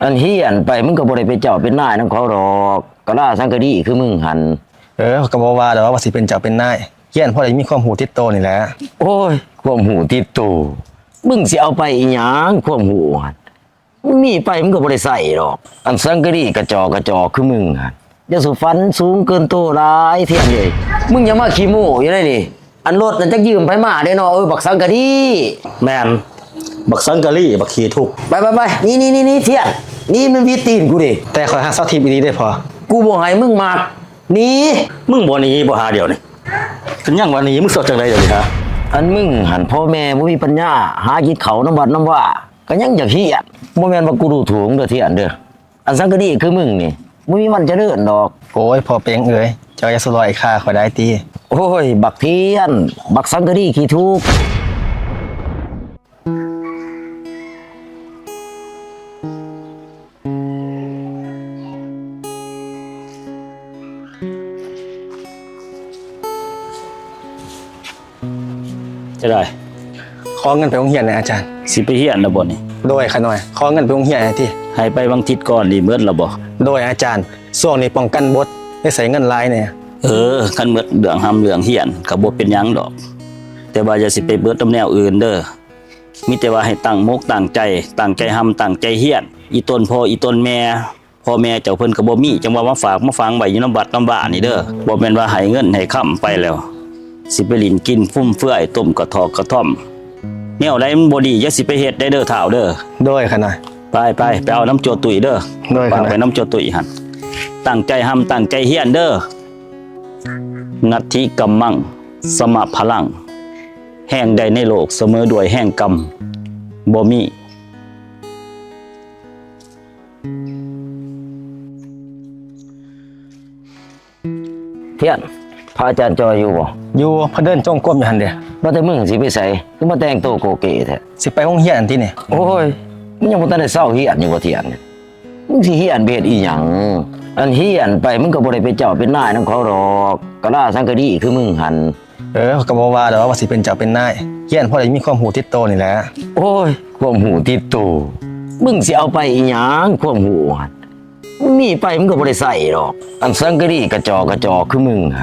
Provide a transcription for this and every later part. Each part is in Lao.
ອັນຮຽນໄປ ມຶງກໍບໍ່ໄດ້ເປັນເຈົ້າເປັນນາຍນຳເຂົາດອກ ກະລາສັງກະດີຄືມຶງຫັ້ນ. ເອີ ຂ້ອຍກໍບໍ່ວ່າດອກວ່າຊິເປັນເຈົ້າເປັນນາຍ ຮຽນພໍໄດ້ມີຄວາມຮູ້ຕິດໂຕນີ້ແຫຼະ. ໂອ້ຍ ຄວາມຮູ້ຕິດໂຕ ມຶງຊິເອົາໄປອີຫຍັງ ຄວາມຮູ້ຫັ້ນ? ມຶງມີໄປ ມຶງກໍບໍ່ໄດ້ໃຊ້ດອກ. ອັນສັງກະດີກະຈອກກະຈອກຄືມຶງຫັ້ນ ຢ່າສູ່ຝັນສູງເກີນໂຕຫຼາຍ ທຽນເອີຍ. ມຶງຢ່າມາຂີ້ໂມ້ຢູ່ໃດນີ້. ອັນລົດນັ້ນຈັກຢືມໃຜມາເດ້ເນາະ ເອີ ບັກສັງກະດີ. ແມ່ນ ບັກສັງກະດີ ບັກຂີ້ທຸກ. ໄປໆໆ ໜີໆໆ ທຽນ ໜີ ມັນຫວີດຕີນກູເດ້. ແຕ່ຂ້ອຍຮັກສາວທິບອີ່ຫຼີເດ້ພໍ່. ກູບໍ່ໃຫ້ມຶງມັກ ໜີ. ມຶງບໍ່ໜີບໍ່ຫາດຽວນີ້? ເປັນຫຍັງວະ ໜີ ມຶງຊິເອົາຈັ່ງໃດດຽວນີ້ຫາ? ອັນມຶງຫັ້ນ ພໍ່ແມ່ບໍ່ມີປັນຍາຫາກິນເຂົ້ານຳວັດນຳວາ ກໍຍັງຢາກຮຽນ. ບໍ່ແມ່ນວ່າກູດູຖູກເດີທຽນເດີ. ອັນສັງກະດີຄືມຶງນີ້ ບໍ່ມີວັນຈະເລີນດອກ. ໂອ້ຍ ພໍ່ເປັງເອີຍ ເຈົ້າຢ່າສະຫຼອຍຂ້າຂ້ອຍໄດ້ຕິ. ໂອ້ຍ ບັກທຽນ ບັກສັງກະດີຂີ້ທຸກ. ຈະໄດ້ ຂໍເງິນໄປໂຮງຮຽນແດ່ອາຈານ. ຊິໄປຮຽນແລ້ວບໍ່ນີ້? ໂດຍ ຂ້ານ້ອຍ ຂໍເງິນໄປໂຮງຮຽນແດ່ຕິ. ໃຫ້ໄປຫວ່າງທິດກ່ອນນີ້ ໝົດແລ້ວບໍ່? ໂດຍອາຈານ ຊ່ວງນີ້ປ້ອງກັນບົດ ໄດ້ໃຊ້ເງິນຫຼາຍແດ່. ເອີ ຄັນໝົດເລື່ອງຮ່ຳເລື່ອງຮຽນກໍບໍ່ເປັນຫຍັງດອກ ແຕ່ວ່າຢ່າຊິໄປເບິດນຳແນວອື່ນເດີ. ມີແຕ່ວ່າໃຫ້ຕັ້ງມົກຕັ້ງໃຈ ຕັ້ງໃຈຮ່ຳຕັ້ງໃຈຮຽນ. ອີ່ຕົນພໍ່ອີ່ຕົນແມ່ ພໍ່ແມ່ເຈົ້າເພິ່ນກໍບໍ່ມີ ຈັ່ງວ່າມາຝາກມາຝັງໄວ້ຢູ່ນຳວັດນຳວານີ້ເດີ. ບໍ່ແມ່ນວ່າໃຫ້ເງິນໃຫ້ຄຳໄປແລ້ວ ຊິໄປຫຼິ້ນກິນຟຸມເຟືອຍ ຕົ້ມກະຖອກກະທ່ອມ ແນວໃດມັນບໍ່ດີ ຢ່າຊິໄປເຮັດໄດ້ເດີທ້າວເດີ. ໂດຍ ຂ້ານ້ອຍ. ໄປໆ ໄປເອົານຳຈົວຕຸ້ຍເດີ. ໂດຍ ຝາກໄວ້ນຳຈົວຕຸ້ຍຫັ້ນ. ຕັ້ງໃຈຮ່ຳຕັ້ງໃຈຮຽນເດີ. ນັດຖິກຳມັງ ສະມະພະລັງ ແຮງໃດໃນໂລກສະເໝີດ້ວຍແຮງກຳ ບໍ່ມີ. ທຽນ ພະອາຈານຈ່ອຍຢູ່ບໍ່? ຢູ່ ເພິ່ນເດີນຈົງກົມຢູ່ຫັ້ນເດ. ວ່າແຕ່ມຶງຊິໄປໃສ ຄືມາແຕ່ງໂຕໂກເກແທ້? ຊິໄປໂຮງຮຽນຫັ້ນຕິນີ້. ໂອ້ຍ ມຶງຍັງບໍ່ທັນໄດ້ເຊົາຮຽນຢູ່ບໍ່ທຽນ? ມຶງຊິຮຽນໄປເຮັດອີຫຍັງ? ອັນຮຽນໄປ ມຶງກໍບໍ່ໄດ້ເປັນເຈົ້າເປັນນາຍນຳເຂົາດອກ ກະລາສັງກະດີຄືມຶງຫັ້ນ. ເອີ ຂ້ອຍກໍບໍ່ວ່າດອກວ່າຊິເປັນເຈົ້າເປັນນາຍ ຮຽນພໍໄດ້ມີຄວາມຮູ້ຕິດໂຕນີ້ແຫຼະ. ໂອ້ຍ ຄວາມຮູ້ຕິດໂຕ ມຶງຊິເອົາໄປອີຫຍັງ ຄວາມຮູ້ຫັ້ນ? ມຶງມີໄປ ມຶງກໍບໍ່ໄດ້ໃຊ້ດອກ. ອັນສັງກະດີກະຈອກກະຈອກຄືມຶງຫັ້ນ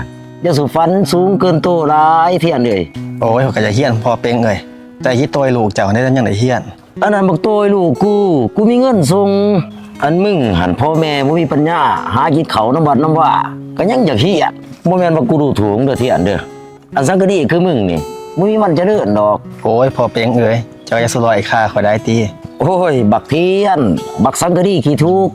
ຢ່າສູ່ຝັນສູງເກີນໂຕຫຼາຍ ທຽນເອີຍ. ໂອ້ຍ ຂ້ອຍກໍຢາກຮຽນພໍ່ເປັງເອີຍ ແຕ່ອີ່ໂຕຍລູກເຈົ້ານີ້ຍັງໄດ້ຮຽນ. ອັນນັ້ນບັກໂຕຍລູກກູ ກູມີເງິນສົ່ງ. ອັນມຶງຫັ້ນ ພໍ່ແມ່ບໍ່ມີປັນຍາຫາກິນເຂົ້ານຳວັດນຳວາ ກໍຍັງຢາກຮຽນ. ບໍ່ແມ່ນວ່າກູດູຖູກເດີທຽນເດີ. ອັນສັງກະດີຄືມຶງນີ້ ບໍ່ມີວັນຈະເລີນດອກ. ໂອ້ຍ ພໍ່ເປັງເອີຍ ເຈົ້າຢ່າສະຫຼອຍຂ້າຂ້ອຍໄດ້ຕິ. ໂອ້ຍ ບັກທຽນ ບັກສັງກະດີຂີ້ທຸກ.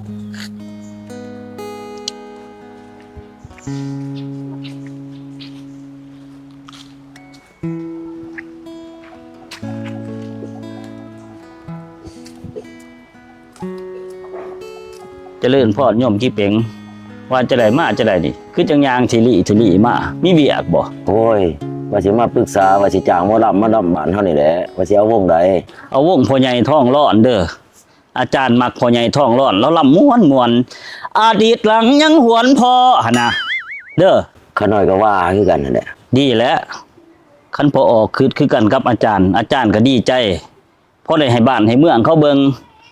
ຈະເລີນພອນໂຍມຂີ້ເປັງ ວ່າຈະໄດ້ມາຈະໄດ້ນີ້ ຄືຈັ່ງຍ່າງທີລີທີລີມາ ມີວຽກບໍ່? ໂອ້ຍ ວ່າຊິມາປຶກສາວ່າຊິຈ້າງໝໍລຳມາລຳບ້ານເຮົານີ້ແຫຼະ ວ່າຊິເອົາວົງໃດ? ເອົາວົງພໍ່ໃຫຍ່ທອງລ້ອນເດີ. ອາຈານມັກພໍ່ໃຫຍ່ທອງລ້ອນ ລາວລຳມ່ວນໆ ອາດີດຫຼັງຍັງຫວນພໍ່ຫັ້ນນະເດີ. ຂ້ານ້ອຍກໍວ່າຄືກັນຫັ້ນແຫຼະ. ດີແຫຼະ ຄັນພໍ່ອອກຄຶດຄືກັນກັບອາຈານ ອາຈານກໍດີໃຈ ພໍໄດ້ໃຫ້ບ້ານໃຫ້ເມືອງເຂົາເບິ່ງ.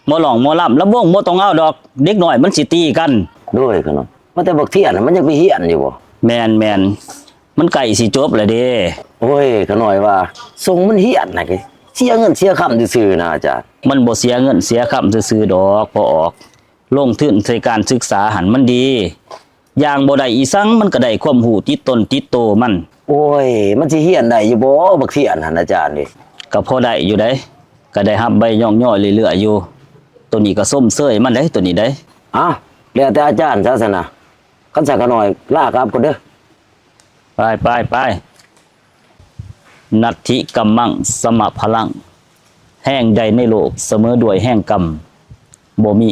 ໝໍຮ້ອງໝໍລຳລຳວົງບໍ່ຕ້ອງເອົາດອກ ເດັກນ້ອຍມັນຊິຕີກັນ. ໂດຍ ຂ້ານ້ອຍ ວ່າແຕ່ບັກທຽນນະ ມັນຍັງໄປຮຽນຢູ່ບໍ່? ແມ່ນໆ ມັນໃກ້ຊິຈົບແລ້ວເດ້. ໂອ້ຍ ຂ້ານ້ອຍວ່າສົ່ງມັນຮຽນນະ ເສຍເງິນເສຍຄຳຊື່ໆນະອາຈານ. ມັນບໍ່ເສຍເງິນເສຍຄຳຊື່ໆດອກ ພໍ່ອອກ. ລົງທຶນໃສ່ການສຶກສາຫັ້ນມັນດີ. ຢ່າງບໍ່ໄດ້ອີ່ສັງ ມັນກໍໄດ້ຄວາມຮູ້ຕິດຕົນຕິດໂຕມັນ. ໂອ້ຍ ມັນຊິຮຽນໄດ້ຢູ່ບໍ່ ບັກທຽນຫັ້ນອາຈານເອີຍ? ກໍພໍໄດ້ຢູ່ໃດ໋ ກໍໄດ້ຮັບໃບຍ້ອງຍໍເລື້ອຍໆຢູ່. ໂຕນີ້ກໍຊົມເຊີຍມັນເດ້ ໂຕນີ້ເດ້. ອ້າວ ແລ້ວແຕ່ອາຈານຊະຊັ້ນນະ. ຄັນຊັ້ນຂ້ານ້ອຍລາກັບກ່ອນເດີ. ໄປໆໆ. ນັດຖິກຳມັງ ສະມະພະລັງ ແຮງໃດໃນໂລກສະເໝີດ້ວຍແຮງກຳ ບໍ່ມີ.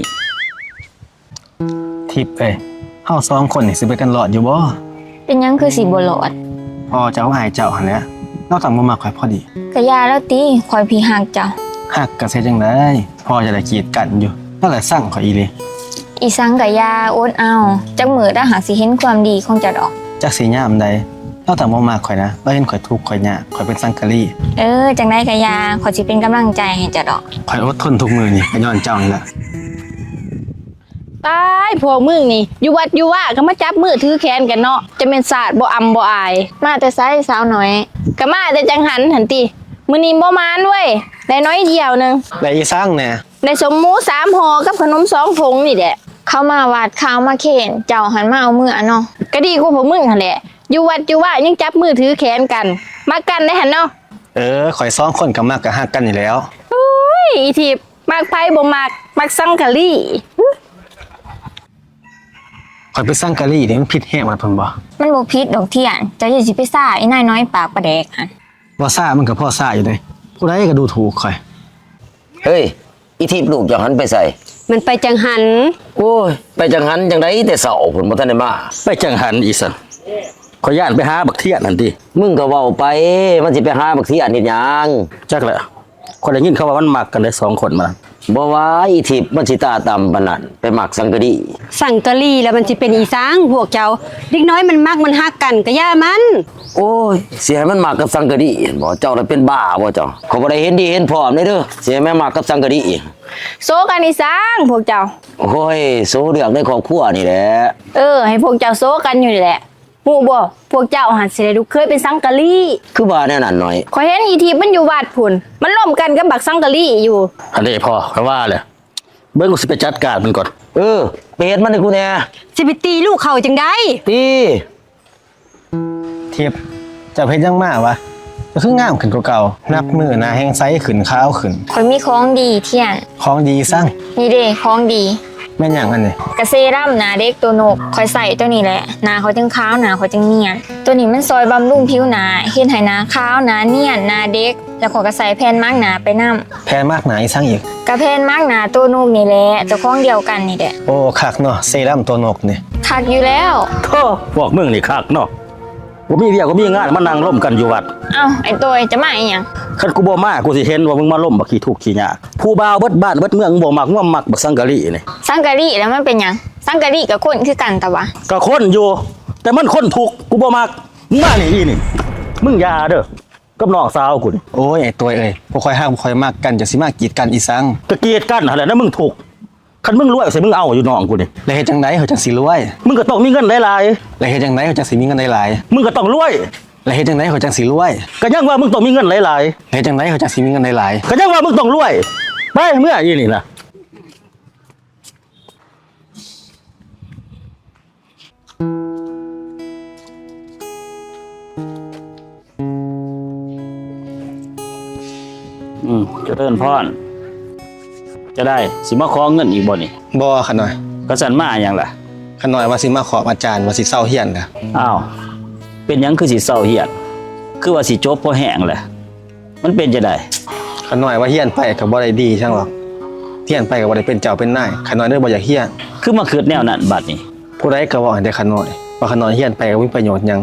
ທິບເອີຍ ເຮົາສອງຄົນນີ້ຊິໄປກັນລອດຢູ່ບໍ່? ເປັນຫຍັງຄືຊິບໍ່ລອດ? ພໍ່ເຈົ້າອ້າຍເຈົ້າຫັ້ນແຫຼະ ລາວຕ້ອງບໍ່ມັກຂ້ອຍພໍດີ. ກະຢ່າລາວຕິ ຂ້ອຍພີ້ຮັກເຈົ້າ. ຮັກກະຊິເຮັດຈັ່ງໃດ ພໍ່ຈະໄດ້ກີດກັ້ນຢູ່ ລາວລະຊັງຂ້ອຍອີ່ຫຼີ. ອີ່ສັງກະຢ່າ ອົດເອົາ ຈັກມື້ລາວຫາກຊິເຫັນຄວາມດີຂອງເຈົ້າດອກ. ຈັກຊິຍາມໃດ ລາວຕ້ອງບໍ່ມັກຂ້ອຍນະ ລາວເຫັນຂ້ອຍທຸກຂ້ອຍຍາກ ຂ້ອຍເປັນສັງກະລີ. ເອີ ຈັ່ງໃດກະຢ່າ ຂ້ອຍຊິເປັນກຳລັງໃຈໃຫ້ເຈົ້າດອກ. ຂ້ອຍອົດທົນທຸກມື້ນີ້ ກະຍ້ອນເຈົ້ານີ້ລະ. ຕາຍ ພວກມຶງນີ້ ຢູ່ວັດຢູ່ວາກໍມາຈັບມືຖືແຂນກັນເນາະ ຈະແມ່ນຊາດບໍ່ອຳບໍ່ອາຍ. ມາແຕ່ໃສສາວນ້ອຍ? ກໍມາແຕ່ຈັງຫັນຫັ້ນຕິ ມື້ນີ້ບໍ່ໝານເວີຍ ໄດ້ໜ້ອຍດຽວໜຶ່ງ. ໄດ້ອີສັງແດ່? ໄດ້ສົມໝູສາມຫໍ່ກັບຂະໜົມສອງຖົງນີ້ແຫຼະ. ເຂົາມາວັດ ເຂົາມາເຄນ ເຈົ້າຫັ້ນມາເອົາເມືອເນາະ. ກໍດີກວ່າພວກມຶງຫັ້ນແຫຼະ ຢູ່ວັດຢູ່ວາຍັງຈັບມືຖືແຂນກັນ ມັກກັນໄດ໋ຫັ້ນເນາະ. ເອີ ຂ້ອຍສອງຄົນກໍມັກກໍຮັກກັນນີ້ແຫຼ້ວ. ໂອ້ຍ ອີທິບ ມັກໃຜບໍ່ມັກ ມັກສັງກະລີ. ຂ້ອຍເປັນສັງກະລີນີ້ມັນຜິດແຮງວ່າເພິ່ນບໍ່? ມັນບໍ່ຜິດດອກທຽນ ເຈົ້າຢ່າຊິໄປຊ້າອີນາຍນ້ອຍປາກປາແດກຫັ້ນ. ບໍ່ຊ້າມັນກໍພໍຊ້າຢູ່ເດ້ ຜູ້ໃດກໍດູຖູກຂ້ອຍ. ເຮີ້ຍ ອີທິບລູກເຈົ້າຫັ້ນໄປໃສ? ມັນໄປຈັງຫັນ. ໂອ້ຍ ໄປຈັງຫັນຈັ່ງໃດ ແຕ່ເຊົ້າພຸ້ນບໍ່ທັນໄດ້ມາ. ໄປຈັງຫັນອີ່ສັງ ຂ້ອຍຢ້ານໄປຫາບັກທຽນຫັ້ນຕິ. ມຶງກໍເວົ້າໄປ ມັນຊິໄປຫາບັກທຽນເຮັດຫຍັງ? ຈັກແຫຼະ ຂ້ອຍໄດ້ຍິນເຂົາວ່າມັນມັກກັນເດ້ສອງຄົນມັນ. ບໍ່ວ່າອີທິບ ມັນຊິຕາຕ່ຳປານນັ້ນ ໄປມັກສັງກະລີ. ສັງກະລີແລ້ວມັນຊິເປັນອີ່ສັງ ພວກເຈົ້າ ເດັກນ້ອຍມັນມັກມັນຮັກກັນກໍຢ່າມັນ. ໂອ້ຍ ຊິໃຫ້ມັນມັກກັບສັງກະລີຫັ້ນບໍ່? ເຈົ້າລະເປັນບ້າບໍ່ເຈົ້າ? ຂ້ອຍບໍ່ໄດ້ເຫັນດີເຫັນພ້ອມເດ້ ຊິໃຫ້ມັນມັກກັບສັງກະລີ. ໂຊກັນອີ່ສັງພວກເຈົ້າ? ໂອ້ຍ ໂຊເລື່ອງໃນຄອບຄົວນີ້ແຫຼະ. ເອີ ໃຫ້ພວກເຈົ້າໂຊກັນຢູ່ນີ້ແຫຼະ. ຮູ້ບໍ່ ພວກເຈົ້າຫັ້ນຊິໄດ້ລູກເຂີຍເປັນສັງກະລີ. ຄືວ່າແນວນັ້ນນ້ອຍ? ຂ້ອຍເຫັນອີທິບມັນຢູ່ວັດພຸ້ນ ມັນລົມກັນກັບບັກສັງກະລີຢູ່. ອັນນີ້ພໍ່ ຂ້ອຍວ່າແຫຼະ ເບິ່ງ ກູຊິໄປຈັດການມັນກ່ອນ. ເອີ ໄປເຮັດມັນໃຫ້ກູແດ່. ຊິໄປຕີລູກເຂົາຈັ່ງໃດ? ຕີ. ທິບ ເຈົ້າເຮັດຫຍັງມາວະ? ເຈົ້າຄືງາມຂຶ້ນກວ່າເກົ່າ ນັບມື້ໜ້າແຮ່ງໃສຂຶ້ນ ຂາວຂຶ້ນ. ຂ້ອຍມີຂອງດີທຽນ. ຂອງດີອີ່ສັງ? ນີ້ເດ້ ຂອງດີ. ແມ່ນຫຍັງອັນນີ້? ກະເຊຣຳໜ້າເດັກໂຕນົກ ຂ້ອຍໃຊ້ໂຕນີ້ແຫຼະ ໜ້າຂ້ອຍຈຶ່ງຂາວ ໜ້າຂ້ອຍຈຶ່ງນຽນ. ໂຕນີ້ມັນຊ່ອຍບຳລຸງຜິວໜ້າ ເຮັດໃຫ້ໜ້າຂາວ ໜ້ານຽນ ໜ້າເດັກ ແລ້ວຂ້ອຍກໍໃສ່ແຜ່ນໝາກໜ້າໄປນຳ. ແຜ່ນໝາກໜ້າອີ່ສັງອີກ? ກະແຜ່ນໝາກໜ້າໂຕນົກນີ້ແຫຼະ ເຈົ້າຂອງດຽວກັນນີ້ແຫຼະ. ໂອ້ ຄັກເນາະ ເຊຣຳໂຕນົກນີ້. ຄັກຢູ່ແລ້ວ. ໂທ້ ພວກມຶງນີ້ຄັກເນາະ ບໍ່ມີວຽກບໍ່ມີງານມານັ່ງລົມກັນຢູ່ວັດ. ເອົ້າ ໄອ້ໂຕຍ ຈະມາອີ່ຫຍັງ? ຄັນກູບໍ່ມາ ກູຊິເຫັນວ່າມຶງມາລົມບັກຂີ້ທຸກຂີ້ຍາກ. ຜູ້ບ່າວເບິດບ້ານເບິດເມືອງບໍ່ມັກ ມາມັກບັກສັງກະລີນີ້. ສັງກະລີແລ້ວມັນເປັນຫຍັງ? ສັງກະລີກໍຄົນຄືກັນຕະວະ. ກໍຄົນຢູ່ ແຕ່ມັນຄົນທຸກ ກູບໍ່ມັກ. ມານີ້ອີ່ນີ້ ມຶງຢ່າເດີ ກັບນ້ອງສາວກູນີ້. ໂອ້ຍ ໄອ້ໂຕຍເອີຍ ພວກຂ້ອຍຮັກພວກຂ້ອຍມັກກັນ ເຈົ້າຊິມາກີດກັນອີ່ສັງ? ກໍກີດກັນຫັ້ນແຫຼະ ນະ ມຶງທຸກ. ຄັນມຶງລວຍໃສ່ມຶງເອົາຢູ່ນ້ອງກູນີ້. ແລ້ວເຮັດຈັ່ງໃດຂ້ອຍຈັ່ງຊິລວຍ? ມຶງກໍຕ້ອງມີເງິນຫຼາຍໆ. ແລ້ວເຮັດຈັ່ງໃດຂ້ອຍຈັ່ງຊິມີເງິນຫຼາຍໆ? ມຶງກໍຕ້ອງລວຍ. ແລ້ວເຮັດຈັ່ງໃດຂ້ອຍຈັ່ງຊິລວຍ? ກໍຍັງວ່າມຶງຕ້ອງມີເງິນຫຼາຍໆ. ແລ້ວເຮັດຈັ່ງໃດຂ້ອຍຈັ່ງຊິມີເງິນຫຼາຍໆ? ກໍຍັງວ່າມຶງຕ້ອງລວຍ. ໄປ ເມືອອີ່ນີ້ນະ. ອືມ ຈະເລີນພອນ. ຈະໄດ້ ຊິມາຂໍເງິນອີກບໍ່ນີ້? ບໍ່ ຂ້ານ້ອຍ. ກະຊັ້ນມາຫຍັງລະ? ຂ້ານ້ອຍວ່າຊິມາຂອບອາຈານ ວ່າຊິເຊົາຮຽນລະ. ອ້າວ ເປັນຫຍັງຄືຊິເຊົາຮຽນ? ຄືວ່າຊິຈົບພໍແຮງລະ. ມັນເປັນຈັ່ງໃດ? ຂ້ານ້ອຍວ່າຮຽນໄປກໍບໍ່ໄດ້ດີຫຍັງດອກ ຮຽນໄປກໍບໍ່ໄດ້ເປັນເຈົ້າເປັນນາຍ ຂ້ານ້ອຍເລີຍບໍ່ຢາກຮຽນ. ຄືມາຄິດແນວນັ້ນບາດນີ້? ຜູ້ໃດກໍເວົ້າໃຫ້ແຕ່ຂ້ານ້ອຍ ວ່າຂ້ານ້ອຍຮຽນໄປກໍບໍ່ມີປະໂຫຍດຫຍັງ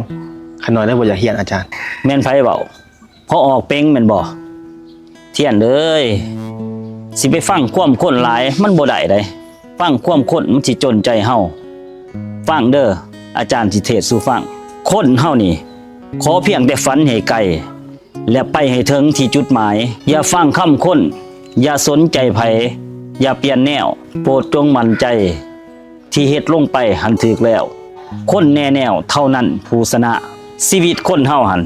ຂ້ານ້ອຍເລີຍບໍ່ຢາກຮຽນອາຈານ. ແມ່ນໃຜເວົ້າ? ພໍອອກເປັງແມ່ນບໍ່? ທຽນເອີຍ ຊິໄປຟັງຄວາມຄົນຫຼາຍມັນບໍ່ໄດ້ໃດ໋. ຟັງຄວາມຄົນມັນຊິຈົນໃຈເຮົາ. ຟັງເດີ ອາຈານຊິເທດສູ່ຟັງ. ຄົນເຮົານີ້ ຂໍພຽງແຕ່ຝັນໃຫ້ໄກ ແລະ ໄປໃຫ້ເຖິງທີ່ຈຸດໝາຍ. ຢ່າຟັງຄຳຄົນ, ຢ່າສົນໃຈໃຜ, ຢ່າປ່ຽນແນວ. ໂປດຈົ່ງໝັ້ນໃຈ ທີ່ເຮັດລົງໄປຫັ້ນຖືກແລ້ວ. ຄົນແນ່ແນວເທົ່ານັ້ນຜູ້ຊະນະ. ຊີວິດຄົນເຮົາຫັ້ນ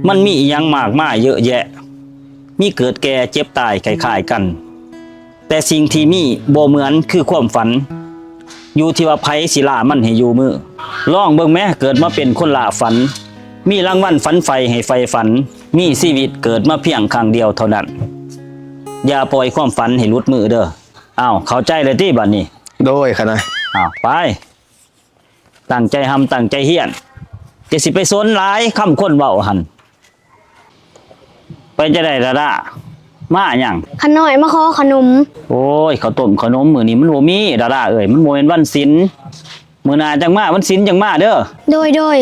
ມັນມີອີ່ຫຍັງມາກມາຍເຍອະແຍະ. ມີເກີດແກ່ເຈັບຕາຍຄ້າຍໆກັນ. ແຕ່ສິ່ງທີ່ມີບໍ່ເໝືອນຄືຄວາມຝັນ. ຢູ່ທີ່ວ່າໃຜຊິລ່າມັນໃຫ້ຢູ່ມື. ລອງເບິ່ງແມ ເກີດມາເປັນຄົນລ່າຝັນ. ມີລາງວັນຝັນໃຝ່ໃຫ້ໃຝ່ຝັນ. ມີຊີວິດເກີດມາພຽງຄັ້ງດຽວເທົ່ານັ້ນ. ຢ່າປ່ອຍຄວາມຝັນໃຫ້ຫຼຸດມືເດີ. ອ້າວ ເຂົ້າໃຈແລ້ວຕິບາດນີ້? ໂດຍ ຂ້ານ້ອຍ. ອ້າວ ໄປ. ຕັ້ງໃຈຮ່ຳຕັ້ງໃຈຮຽນ. ຢ່າຊິໄປສົນຫຼາຍຄຳຄົນເວົ້າຫັ້ນ. ໄປຈັ່ງໃດດາດາ? ມາຫຍັງ? ຂ້ານ້ອຍມາຂໍຂະໜົມ. ໂອ້ຍ ເຂົ້າຕົ້ມຂະໜົມມື້ນີ້ມັນບໍ່ມີດາດາເອີຍ ມັນບໍ່ແມ່ນວັນສິນ. ມື້ໜ້າຈັ່ງມາ ວັນສິນຈັ່ງມາເດີ. ໂດຍ ໂດຍ.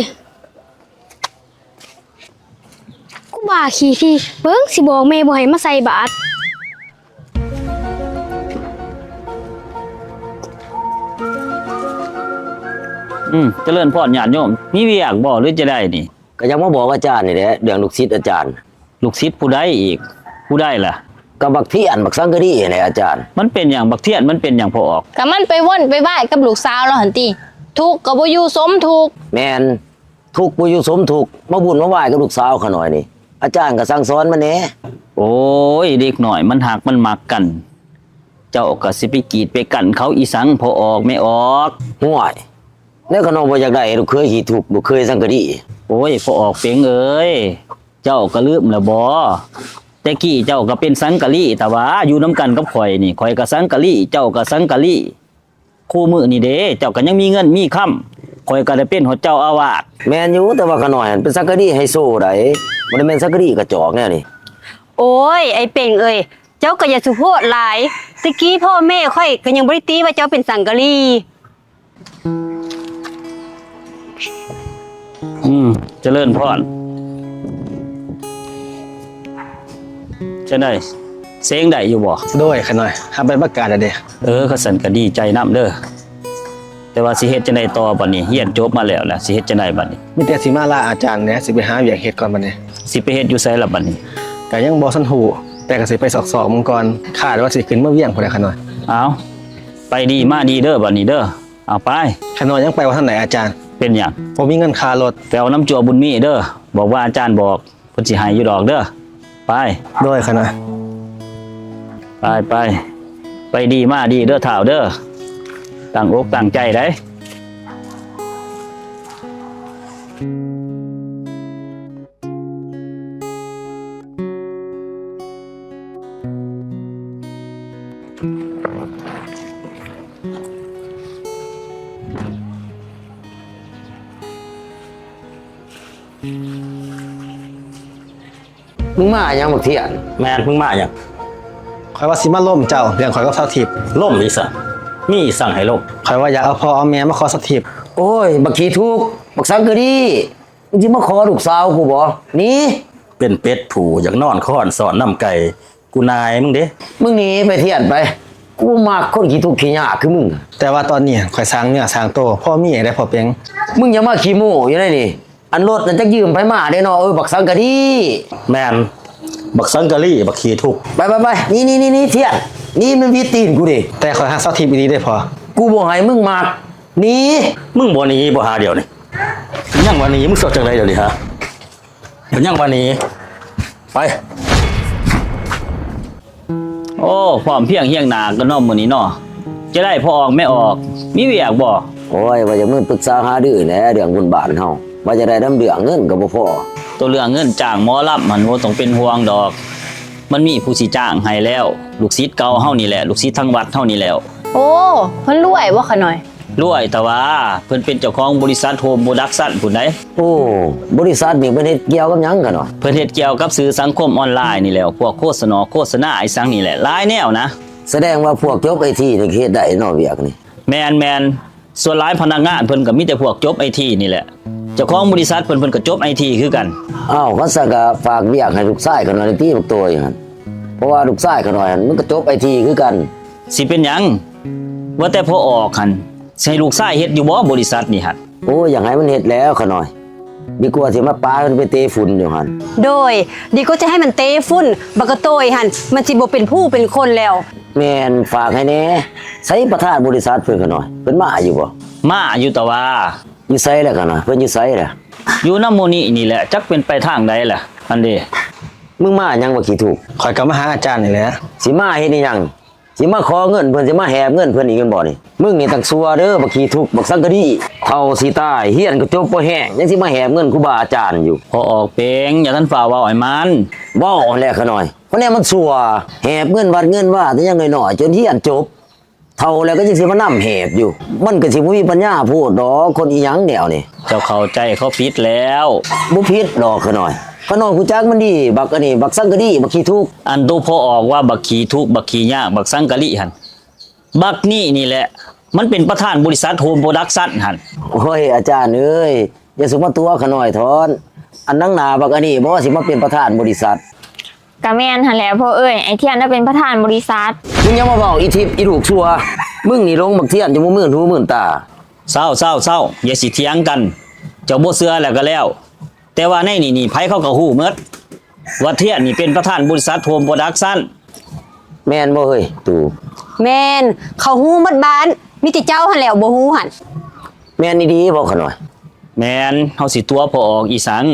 ກູບ້າຂີ້ທີ ເບິ່ງຊິບອກແມ່ບໍ່ໃຫ້ມາໃສ່ບາດ. ອືມ ຈະເລີນພອນຍາດໂຍມ ມີວຽກບໍ່ ຫຼືຈະໃດນີ້? ກໍຢາກມາບອກອາຈານນີ້ແຫຼະ ເລື່ອງລູກສິດອາຈານ. ລູກສິດຜູ້ໃດອີກ? ຜູ້ໃດລະ? ກໍບັກທຽນ ບັກສັງກະດີຫັ້ນແຫຼະອາຈານ. ມັນເປັນຫຍັງບັກທຽນ? ມັນເປັນຫຍັງພໍ່ອອກ? ກໍມັນໄປວົນໄປວາຍກັບລູກສາວລາວຫັ້ນຕິ. ທຸກກໍບໍ່ຢູ່ສົມທຸກ. ແມ່ນ. ທຸກບໍ່ຢູ່ສົມທຸກ ມາວຸ່ນມາວາຍກັບລູກສາວຂ້ານ້ອຍນີ້. ອາຈານກໍສັ່ງສອນມັນແດ່. ໂອ້ຍ ເດັກນ້ອຍມັນຮັກມັນມັກກັນ ເຈົ້າກໍຊິໄປກີດໄປກັ້ນເຂົາອີ່ສັງ ພໍ່ອອກແມ່ອອກ. ຫ້ວຍ ແນວຂ້ານ້ອຍບໍ່ຢາກໄດ້ລູກເຂີຍຂີ້ທຸກ ລູກເຂີຍສັງກະດີ. ໂອ້ຍ ພໍ່ອອກເປັງເອີຍ ເຈົ້າກໍລືມແລ້ວບໍ? ແຕ່ກີ້ເຈົ້າກໍເປັນສັງກະລີ ແຕ່ວ່າຢູ່ນຳກັນກັບຂ້ອຍນີ້ ຂ້ອຍກໍສັງກະລີ ເຈົ້າກໍສັງກະລີ. ຄູ່ມື້ນີ້ເດ້ ເຈົ້າກໍຍັງມີເງິນມີຄຳ ຂ້ອຍກໍໄດ້ເປັນຮອດເຈົ້າອາວາດ. ແມ່ນຢູ່ ແຕ່ວ່າຂ້ານ້ອຍຫັ້ນເປັນສັງກະລີໄຮໂຊໃດ໋ ບໍ່ໄດ້ແມ່ນສັງກະລີກະຈອກແນວນີ້. ໂອ້ຍ ໄອ້ເປັງເອີຍ ເຈົ້າກໍຢ່າສຸໂພດຫຼາຍ ແຕ່ກີ້ພໍ່ແມ່ຂ້ອຍກໍຍັງບໍ່ໄດ້ຕິວ່າເຈົ້າເປັນສັງກະລີ. ອືມ ຈະເລີນພອນ. ຈັ່ງໃດ ເສັງໄດ້ຢູ່ບໍ່? ໂດຍ ຂ້ານ້ອຍ ຮັບໃບປະກາດແລ້ວເດ້. ເອີ ຄັນຊັ້ນກໍດີໃຈນຳເດີ ແຕ່ວ່າຊິເຮັດຈັ່ງໃດຕໍ່ບັດນີ້? ຮຽນຈົບມາແລ້ວລະ ຊິເຮັດຈັ່ງໃດບັດນີ້? ມີແຕ່ຊິມາລາອາຈານແຫຼະ ຊິໄປຫາວຽກເຮັດກ່ອນບັດນີ້. ຊິໄປເຮັດຢູ່ໃສລະບັດນີ້? ກໍຍັງບໍ່ທັນຮູ້ ແຕ່ກໍຊິໄປຊອກໆເບິ່ງກ່ອນ ຄາດວ່າຊິຂຶ້ນເມືອງວຽງພຸ້ນແຫຼະຂ້ານ້ອຍ. ເອົ້າ ໄປດີມາດີເດີບັດນີ້ເດີ. ເອົາໄປ. ຂ້ານ້ອຍຍັງໄປບໍ່ທັນໄດ້ອາຈານ. ເປັນຫຍັງ? ບໍ່ມີເງິນຄ່າລົດ. ໄປເອົານຳຈົວບຸນມີເດີ ບອກວ່າອາຈານບອກ ເພິ່ນຊິໃຫ້ຢູ່ດອກເດີ. ໄປ. ໂດຍ ຂ້ານ້ອຍ. ໄປ ໄປ ໄປດີມາດີເດີທ້າວເດີ ຕັ້ງອົກຕັ້ງໃຈໄດ໋. ມຶງມາຫຍັງບັກທຽນ? ແມ່ນ ມຶງມາຫຍັງ? ຂ້ອຍວ່າຊິມາລົມເຈົ້າ ເລື່ອງຂ້ອຍກັບສາວທິບ. ລົມອີ່ສັງ? ມີອີ່ສັງໃຫ້ລົມ? ຂ້ອຍວ່າຢາກເອົາພໍ່ເອົາແມ່ມາຂໍສາວທິບ. ໂອ້ຍ ບັກຂີ້ທຸກ ບັກສັງກະດີ ມຶງຊິມາຂໍລູກສາວກູບໍ? ໜີ! ເປັນເປັດຜູ້ຢາກນອນຄອນຊ້ອນນຳໄກ່ ກູນາຍມຶງເດ້. ມຶງໜີໄປທຽນໄປ ກູບໍ່ມັກຄົນຂີ້ທຸກຂີ້ຍາກຄືມຶງ. ແຕ່ວ່າຕອນນີ້ຂ້ອຍສ້າງເນື້ອສ້າງໂຕ ພໍມີໄດ້ພໍ່ເປັງ. ມຶງຢ່າມາຂີ້ໂມ້ຢູ່ໃນນີ້ ອັນລົດນັ້ນຈັກຢືມໃຜມາເດ້ເນາະ ເອີ ບັກສັງກະດີ. ແມ່ນ ບັກສັງກະລີ ບັກຂີ້ທຸກ. ໄປໆໆ ໜີໆໆ ທຽນ ໜີ ມັນຫວີດຕີນກູເດ້. ແຕ່ຂ້ອຍຮັກສາວທິບອີ່ຫຼີເດ້ພໍ່. ກູບໍ່ໃຫ້ມຶງມັກ ໜີ. ມຶງບໍ່ໜີບໍ່ຫາດຽວນີ້? ຍັງວ່າໜີ ມຶງຊິຈັ່ງໃດດຽວນີ້ຮະ? ຍັງວ່າໜີ ໄປ. ໂອ້ ພ້ອມພຽງຮຽງໜ້າກັນເນາະມື້ນີ້ເນາະ. ຈະໄດ້ພໍ່ອອກແມ່ອອກ ມີວຽກບໍ່? ໂອ້ຍ ວ່າຈະມາປຶກສາຫາລືແຫຼະ ເລື່ອງບຸນບ້ານເຮົາ ວ່າຈະໄດ້ນຳເລື່ອງເງິນກໍບໍ່ພໍ. ໂຕເລື່ອງເງິນຈ້າງໝໍລຳຫັ້ນບໍ່ຕ້ອງເປັນຫ່ວງດອກ ມັນມີຜູ້ຊິຈ້າງໃຫ້ແລ້ວ ລູກສິດເກົ່າເຮົານີ້ແຫຼະ ລູກສິດທາງວັດເຮົານີ້ແຫຼະ. ໂອ້ ເພິ່ນລວຍບໍ່ຂະນ້ອຍ? ລວຍ ແຕ່ວ່າເພິ່ນເປັນເຈົ້າຂອງບໍລິສັດໂຮມໂປຣດັກຊັນພຸ້ນໃດ໋. ໂອ້ ບໍລິສັດນີ້ເພິ່ນເຮັດກ່ຽວກັບຫຍັງຂະນ້ອຍ? ເພິ່ນເຮັດກ່ຽວກັບສື່ສັງຄົມອອນລາຍນີ້ແຫຼະ ພວກໂຄສະນາ ໂຄສະນາອີ່ສັງນີ້ແຫຼະ ຫຼາຍແນວນະ. ສະແດງວ່າພວກຈົບໄອທີນີ້ເຮັດໄດ້ເນາະວຽກນີ້. ແມ່ນໆ ສ່ວນຫຼາຍພະນັກງານເພິ່ນກໍມີແຕ່ພວກຈົບໄອທີນີ້ແຫຼະ ເຈົ້າຂອງບໍລິສັດເພິ່ນ ເພິ່ນກໍຈົບໄອທີຄືກັນ. ອ້າວ ຄັນຊັ້ນກໍຝາກວຽກໃຫ້ລູກຊາຍຂ້ານ້ອຍແດ່ຕິ ບັກໂຕຍຫັ້ນ ເພາະວ່າລູກຊາຍຂ້ານ້ອຍຫັ້ນ ມັນກໍຈົບໄອທີຄືກັນ. ຊິເປັນຫຍັງ? ວ່າແຕ່ພໍ່ອອກຫັ້ນ ຊິໃຫ້ລູກຊາຍເຮັດຢູ່ບໍ່ບໍລິສັດນີ້ຫັ້ນ? ໂອ້ຍ ຢາກໃຫ້ມັນເຮັດແລ້ວຂ້ານ້ອຍ ດີກວ່າຊິມາປະໃຫ້ມັນໄປເຕະຝຸ່ນຢູ່ຫັ້ນ. ໂດຍ ດີກວ່າຈະໃຫ້ມັນເຕະຝຸ່ນ ບັກກະໂຕຍຫັ້ນ ມັນຊິບໍ່ເປັນຜູ້ເປັນຄົນແລ້ວ. ແມ່ນ ຝາກໃຫ້ແດ່. ໃສປະທານບໍລິສັດເພິ່ນຂ້ານ້ອຍ? ເພິ່ນມາຢູ່ບໍ່? ມາຢູ່ ແຕ່ວ່າ ຢູ່ໃສລະຂ້ານ້ອຍ? ເພິ່ນຢູ່ໃສລະ? ຢູ່ນຳໝູ່ນີ້ນີ້ແຫຼະ ຈັກເປັນໄປທາງໃດລະ ອັນເດ. ມຶງມາຫຍັງບັກຂີ້ທຸກ? ຂ້ອຍກໍມາຫາອາຈານນີ້ແຫຼະ. ຊິມາເຮັດອີ່ຫຍັງ? ຊິມາຂໍເງິນເພິ່ນ ຊິມາແຫບເງິນເພິ່ນອີກແມ່ນບໍ່ນີ້? ມຶງນີ້ຕັ້ງຊົ່ວເດີ ບັກຂີ້ທຸກ ບັກສັງກະດີ ເຖົ້າຊິຕາຍ ຮຽນກໍຈົບບໍ່ແຮງ ຍັງຊິມາແຫບເງິນຄູບາອາຈານຢູ່. ພໍ່ອອກເປັງ ຢ່າທັນຟ້າວເວົ້າໃຫ້ມັນ. ເວົ້າຫັ້ນແຫຼະຂ້ານ້ອຍ ເພາະແນວມັນຊົ່ວ ແຫບເງິນວັດເງິນວາແຕ່ຍັງນ້ອຍໆ ຈົນຮຽນຈົບ ເຖົ້າແລ້ວກໍຍັງຊິມານຳແຫບຢູ່ ມັນກໍຊິບໍ່ມີປັນຍາໂພດດອກ ຄົນອີ່ຫຍັງແນວນີ້. ເຈົ້າເຂົ້າໃຈເຂົາຜິດແລ້ວ. ບໍ່ຜິດດອກຂ້ານ້ອຍ ຂ້ານ້ອຍຮູ້ຈັກມັນດີ ບັກອັນນີ້ ບັກສັງກະດີ ບັກຂີ້ທຸກ. ອັນໂຕພໍ່ອອກວ່າບັກຂີ້ທຸກ ບັກຂີ້ຍາກ ບັກສັງກະລີຫັ້ນ ບັກນີ້ນີ້ແຫຼະ ມັນເປັນປະທານບໍລິສັດໂຮມໂປຣດັກຊັນຫັ້ນ. ໂອ້ຍ ອາຈານເອີຍ ຢ່າສຸມາຕົວະຂ້ານ້ອຍທ້ອນ ອັນນາງໜ້າບັກອັນນີ້ບໍ່ຊິມາເປັນປະທານບໍລິສັດ. ກະແມ່ນຫັ້ນແຫຼະພໍ່ເອີຍ ໄອ້ທຽນລະເປັນປະທານບໍລິສັດ. ມຶງຢ່າມາເວົ້າອີ່ທິບອີ່ລູກຊົ່ວ ມຶງນີ້ຫຼົງບັກທຽນຈົນບໍ່ມື່ນຫູມື່ນຕາ. ເຊົາໆໆ ຢ່າຊິຖຽງກັນ ເຈົ້າບໍ່ເຊື່ອແລ້ວກະແລ້ວ ແຕ່ວ່າໃນນີ້ນີ້ໃຜເຂົາກະຮູ້ໝົດ ວ່າທຽນນີ້ເປັນປະທານບໍລິສັດໂຮມໂປຣດັກຊັນ. ແມ່ນບໍ່ເຮີ້ຍຕູ? ແມ່ນ, ເຂົາຮູ້ໝົດບ້ານ, ມີແຕ່ເຈົ້າຫັ້ນແຫຼ້ວບໍ່ຮູ້ຫັ້ນ. ແມ່ນອີ່ຫຼີບໍ່ຂະນ້ອຍ? ແມ່ນ, ເຮົາຊິຕົວະພໍ່ອອກອີ່ສັງ?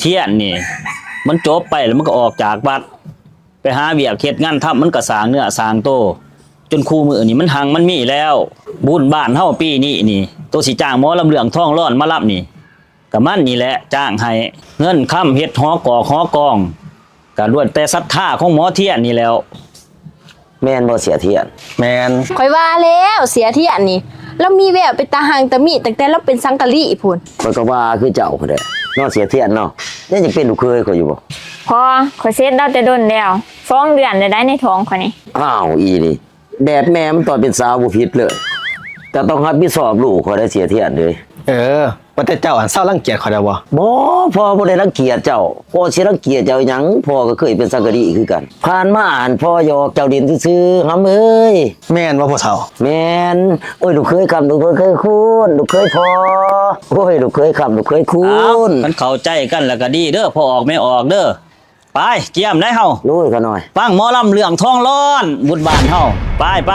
ທຽນນີ້ ມັນຈົບໄປແລ້ວມັນກໍອອກຈາກວັດ ໄປຫາວຽກເຮັດງານທຳ, ມັນກໍສ້າງເນື້ອສ້າງໂຕ ຈົນຄູ່ມື້ນີ້ມັນຮັ່ງມັນມີແລ້ວ. ບຸນບ້ານເຮົາປີນີ້ນີ້ ໂຕຊິຈ້າງໝໍລຳເລື່ອງທອງລອນມາລຳນີ້ ກໍມັນນີ້ແຫຼະຈ້າງໃຫ້. ເງິນຄຳເຮັດຫໍກອກຫໍກອງ ກໍລ້ວນແຕ່ສັດທາຂອງໝໍທຽນນີ້ແລ້ວ. ແມ່ນບໍ່ເສຍທຽນ? ແມ່ນ. ຂ້ອຍວ່າແລ້ວ ເສຍທຽນນີ້ ລາວມີແວວເປັນຕາຮັ່ງຕາມີຕັ້ງແຕ່ລາວເປັນສັງກະລີພຸ້ນ. ຂ້ອຍກໍວ່າຄືເຈົ້າພຸ້ນແຫຼະເນາະ ເສຍທຽນເນາະ. ຍັງຈະເປັນລູກເຂີຍຂ້ອຍຢູ່ບໍ່? ພໍ, ຂ້ອຍເສັດລາວແຕ່ດົນແລ້ວ, ສອງເດືອນແລ້ວໃດ໋ໃນທ້ອງຂ້ອຍນີ້. ອ້າວ ອີ່ນີ້ ແບບແມ່ມັນຕອນເປັນສາວບໍ່ຜິດເລີຍ, ກໍຕ້ອງຮັບຜິດຊອບລູກຂ້ອຍໄດ້ເສຍທຽນເດ້. ເອີ, ວ່າແຕ່ເຈົ້າຫັ້ນເຊົາລັງກຽດຂ້ອຍແລ້ວບໍ່? ບໍ່, ພໍ່ບໍ່ໄດ້ລັງກຽດເຈົ້າ. ພໍ່ຊິລັງກຽດເຈົ້າຫຍັງ? ພໍ່ກໍເຄີຍເປັນສັງກະລີຄືກັນ. ຜ່ານມາຫັ້ນພໍ່ຫຍອກເຈົ້າຫຼິ້ນຊື່ໆ ຫຳເອີຍ. ແມ່ນບໍ່ພໍ່ເຖົ້າ? ແມ່ນ. ໂອ້ຍ ລູກເຂີຍຄຳ ລູກເຂີຍຄູນ ລູກເຂີຍພໍ່. ໂອ້ຍ ລູກເຂີຍຄຳ ລູກເຂີຍຄູນ. ອ້າວ, ຄັນເຂົ້າໃຈກັນແລ້ວກໍດີເດີ ພໍ່ອອກແມ່ອອກເດີ. ໄປ ກຽມໄດ໋ເຮົາ. ໂດຍ ຂ້ານ້ອຍ. ຟັງໝໍລຳເລື່ອງທອງລອນບຸນບ້ານເຮົາ. ໄປ ໄປ.